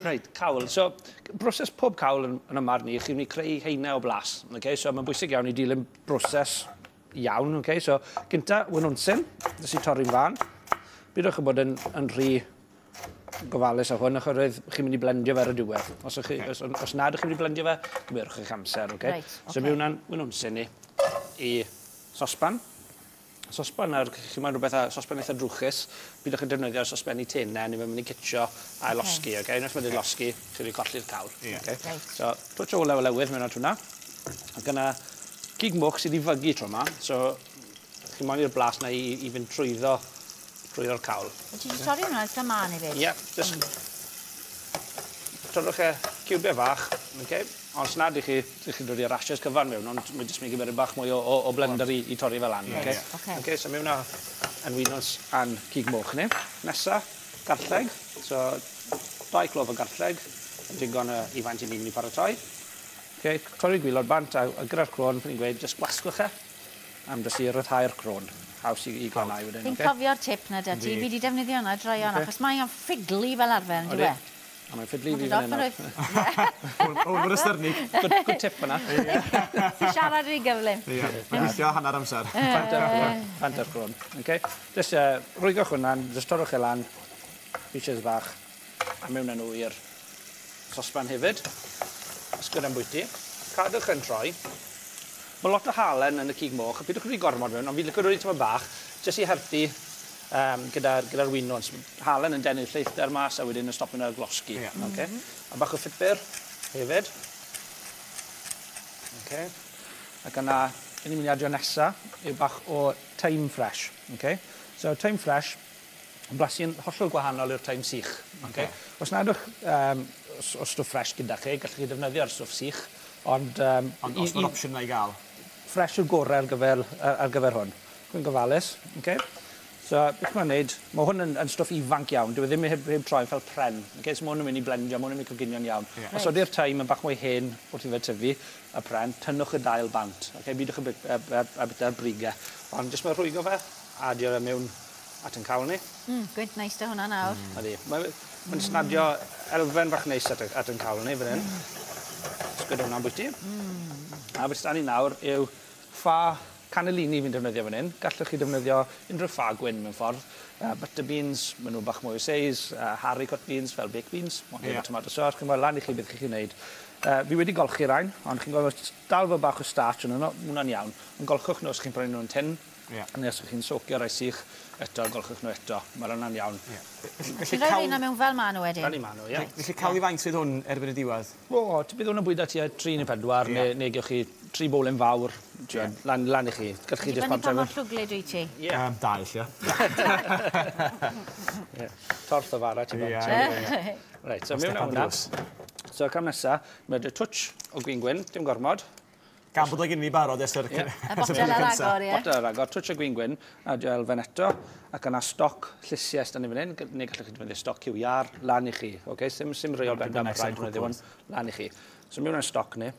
Reit, cawl. So, broses pob cawl yn y marn i, chi'n mynd i creu haenau o blas. Okay? So, mae'n bwysig iawn i dilyn broses iawn. Okay? So, gynta, winwnsyn, nes i torri'n fan. Bidwch yn bod yn rhy gofalus o hwn, achos chi'n mynd i blendio fe ar y diwedd. Os nad ydych chi'n mynd i blendio fe, gymerwch eich amser. Okay? Right, okay. So, mewn hwnna'n winwnsyn ni i sosban. Sosban nawr, chi'n moyn rhywbeth a sosban eitha drwchus, bydwch yn defnyddio sosbenni tenau, neu mae'n mynd i citsio a losgi, okay? Unwaith mae'n losgi, chi'n wedi colli'r cawl. Yeah. Okay? Right. So, twtsh o olew olewydd mewn at hwnna. Ac yna, cig moch sydd wedi fygu tro yma, so chi'n moyn i'r blas na i fynd trwyddo'r cawl. Wyt ti wedi torri hwnna eitha mân i fi? Ie, just torrwch e ciwbiau fach, okay? Ond os nad ych chi'n dod i'r ashes cyfan mewn, ond mae jyst mynd i gymeryd bach mwy o blender i torri fel lan. Okay? Okay. Okay, so mewn yn winwns a'n cig moch ni. Nesa, garlleg. So, 2 clof o garlleg, yn digon i faint i ni'n mynd i paratoi. Okay, torri gwylod bant a gyda'r crôn, pan ni'n gweud, jyst gwasgwch e am jyst i ryddhau'r crôn. Haws i glanhau wedyn. Fi'n cofio'r tip na da ti, fi wedi defnyddio hwnna droeon, achos mae o'n ffidlu fel arfer, yn dyw e? A mae'n ffidlu fi fan hyn. Hwn fod ystyrnig. Good tip fyna. Ti'n siarad rhy gyflym. Ie, mae'n gweithio hanner amser. Fant o'r crôn. Jyst rwygwch hwnna, jyst torrwch e lan, pieces bach, a mewn â nhw i'r sosban hefyd. Ysgwyd am bwyty. Cadwch yn troi. Mae lot o halen yn y cig moch, a pidwch wedi gormod mewn, ond fi'n licio rhoi tyma bach, jyst i helpu gyda'r winwns. Halen yn denu'r lleithder mas a wedyn yn stopio nhw'r glosgi. Yeah. Okay. A bach o phupur hefyd. Okay. Ac yna, un ni'n mynd i adio nesa yw bach o thyme fresh. Okay. So thyme fresh yn blasu'n hollol gwahanol i'r thyme sych. Okay. Os nad yw'ch o stwff fresh gyda chi, gallwch chi defnyddio'r stwff sych. Ond os mae'r opsiwn na i gael? Fresh yw'r gorau ar gyfer hwn. Dwi'n gofalus. Okay. So, beth mae'n neud, mae hwn yn stwff ifanc iawn, dyw e ddim heb troi fel pren. Okay? So mae hwn yn mynd i blendio, mae hwn yn mynd i coginio'n iawn. Yeah. Os ydy'r thyme yn bach mwy hen wrth i fe tyfu, y pren, tynnwch y dail bant. Okay? Bidwch y bita'r brigau. Ond jyst mae'n rhwygo fe, adio fe mewn at yn cawl ni. Gwynt neis da hwnna nawr. Ydy. Mae'n snadio elfen bach neis at yn cawl ni fan hyn. Sgwyd hwnna'n bwyty. A beth sydd ni nawr yw ffa cannellini fi'n defnyddio fan hyn. Gallwch chi defnyddio unrhyw ffa gwyn mewn ffordd. Butter beans, maen nhw bach mwy o seis. Haricot beans, fel baked beans. Yeah. Tomato sauce. Chi'n gweld lan i chi beth chi'n gwneud. Fi wedi golchi rhain, ond chi'n gweld dal fel bach o starch yn yno, hwnna'n iawn. Ond golchwch nhw os chi'n prynu nhw'n tin. Yeah. Neu os chi'n socio rai sych eto, golchwch nhw eto. Mae hwnna'n iawn. Yeah. Ti'n rhoi rheina mewn fel maen nhw wedyn? Fel i maen nhw, ie. Felly cael i faint sydd hwn erbyn y diwedd? O, bydd hwn yn bwyta tua 3 neu 4, neu gewch chi 3 bowlen fawr, lan i chi. Gallwch chi jyst Dibynnu pa mor llwglyd wyt ti? Ie. 2, lle. Torth o fara, ti'n gweld. Reit, so mewn â hwnna. So cam nesa, mae'n twtsh o gwin gwyn, dim gormod. Gan bod o gen i barod ers yr Y botel ar agor, ie. Botel ar agor, twtsh o gwin gwyn, adio elfen eto, ac yna stoc llysiau sydd fan hyn, neu gallwch chi defnyddio stoc cyw iâr, lan i chi. Okay? Sim reol bendant, mae rhaid defnyddio hwn, lan i chi. So mewn â'r stoc ni, a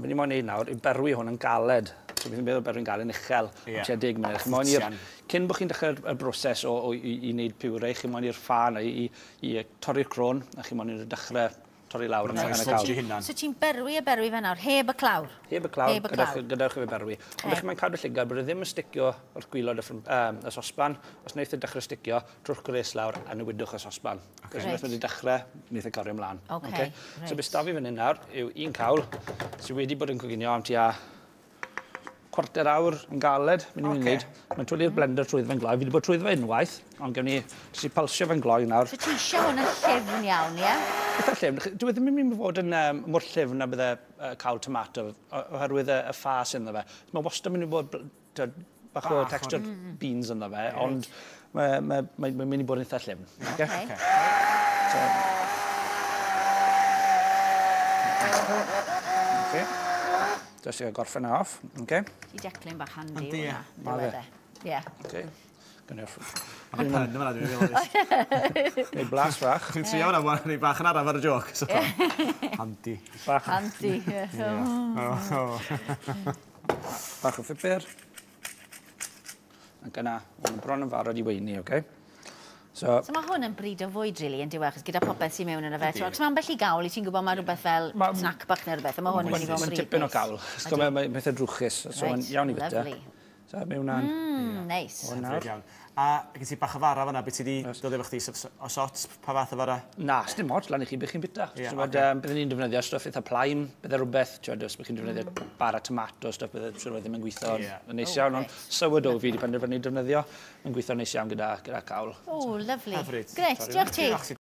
beth ni moyn neud nawr yw berwi hwn yn galed. So beth ni'n meddwl berwi'n galed yn uchel, am tua 10 munud. Chi moyn i'r, cyn bod chi'n dechrau'r broses i wneud puree, chi moyn i'r ffa neu i torri'r crôn, a chi moyn i'r dechrau torri lawr yn y cawl. So ti'n berwi a berwi fe nawr, heb y clawr? Heb y clawr, gadewch i fe berwi. Ond chi'n cadw llygad bod e ddim yn sticio wrth gwylod y sosban. Os wneith e dechrau sticio, trwch gwres lawr a newidwch y sosban. Os wneith e wedi dechrau, wneith e cario ymlaen. So beth sy 'da fi fan hyn nawr yw un cawl sydd wedi bod yn coginio am tua 25 awr yn galed, mynd i wneud. Mae'n twli'r blender trwyddo fe'n gloi. Fi wedi bod trwyddo fe unwaith, ond gewn ni jyst i pulsio fe'n gloi nawr. So ti eisiau hwn yn llyfn iawn, ie? Eitha llyfn. Dyw e ddim yn mynd i fod yn mor llyfn na bydde cawl tomato, oherwydd y ffa sydd ynddo fe. Mae wastad yn mynd i bod bach o texture beans ynddo fe, ond mae'n mynd i bod yn eitha llyfn. Okay. Just i gorffen e off, okay. Ti declyn bach handi hwnna. Ma' fe. Ie. Okay. Mae'n pun yma, dwi'n meddwl. Neu blas fach. Chi'n trio hwnna, mae'n bach yn araf ar y joc. Handi. Bach. Handi. Bach o phupur. Ac yna, mae'n bron yn farod i weini, okay? So, So mae hwn yn bryd o fwyd, really, yn diwedd, achos gyda popeth sy'n mewn yn y fe. Achos mae ambell i gawl, i ti'n gwybod mae rhywbeth fel snack bach neu rhywbeth, a mae hwn yn mynd i fod yn Mae'n bryd tipyn o neis. gawl. So, mae'n eitha drwchus, so mae'n iawn i fita. Lovely. So, mae hwnna'n Neis. Hwn nawr. Hyfryd iawn. A gen ti bach o fara fan'na, beth ti di dod efo chdi o sort, pa fath o fara? Na, sdim ots lan i chi beth chi'n bita. Ie, T'mod, ocê. Byddwn ni'n defnyddio stwff eitha plaen, bydde rhywbeth, t'mod, os bych chi'n defnyddio bara tomato, stwff bydde siŵr o fod ddim yn gweithio yn neis Oh, iawn, ond reit. sourdough fi wedi penderfynu defnyddio, mae'n gweithio'n neis iawn gyda cawl. O, lovely. Hyfryd. Grêt, diolch ti. Diolch ti.